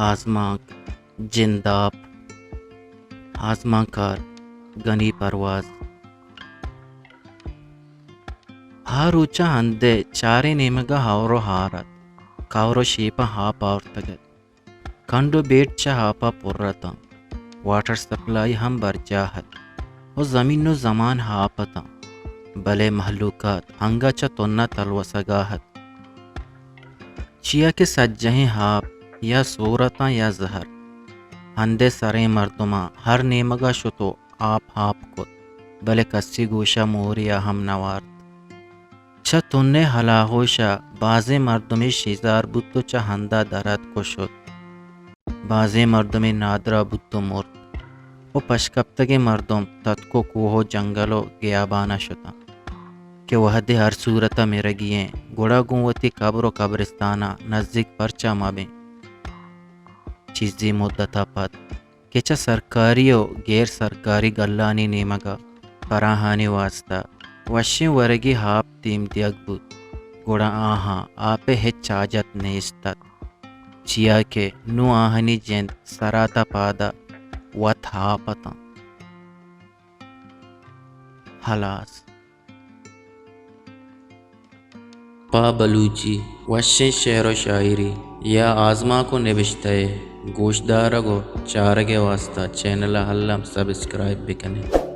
آزمانک، جنداپ، آزمانکار گنی پرواز۔ آ روچ ءَ ہند ءِ چاریں نیمگ ءَ ہئور ءُ ہار اَت۔ کئور ءُ شیپاں آپ آورتگ اَت۔ کنڈ ءُ بیٹ چہ آپ ءَ پر اَت اَنت۔ واٹر سپلائی ہم برجاہ اَت ءُ زمین ءُ زمان آپ اَت اَنت، بلے مہلوکات ہنگا چہ تن ءَ تلوسگ ءَ اَت۔ چیا کہ سجہیں آپ یا سور اَت اَنت یا زہر۔ ہند ءِ سریں مردماں ہر نیمگ ءَ شت ءُ آپ آپ کت، بلے کسی گوش ءَ مورے ءَ ہم نہ وارت۔ چہ تن ءِ ہلاہوش ءَ بازیں مردمے شیزار بوت ءُ چہ ہند ءَ در اتک ءُ شت۔ بازیں مردمے نادراہ بوت ءُ مرت ءُ پشکپتگیں مردم تتک ءُ کوہ ءُ جنگل ءُ گیابان ءَ شت اَنت کہ وہدے ہر صورت ءَ مرگی ایں، گڑا گوں وتی قبر ءُ قبرستان ءَ نزیک پرچا مہ بیں۔ چیزے مدت ءَ پد کہ چہ سرکاری ءُ غیر سرکاری گلانی نیمگ ءَ پراہانی واستا وشیں ورگی آپ دیم دیگ بوت، گڑا آہاں آپ ءِ ہچ حاجت نیست اَت، چیا کہ نوں آہانی جند سرات ءَ پاد ءَ وت آپ اَت اَنت۔ ہلاس۔ پہ بلوچی وشیں شعر ءُ شاعری یا آزمانک ءُ نبشتہ ءِ گوشدارگ ءُ چارگ ءِ واستا چینل ءَ الم سبسکرائب بکن ات۔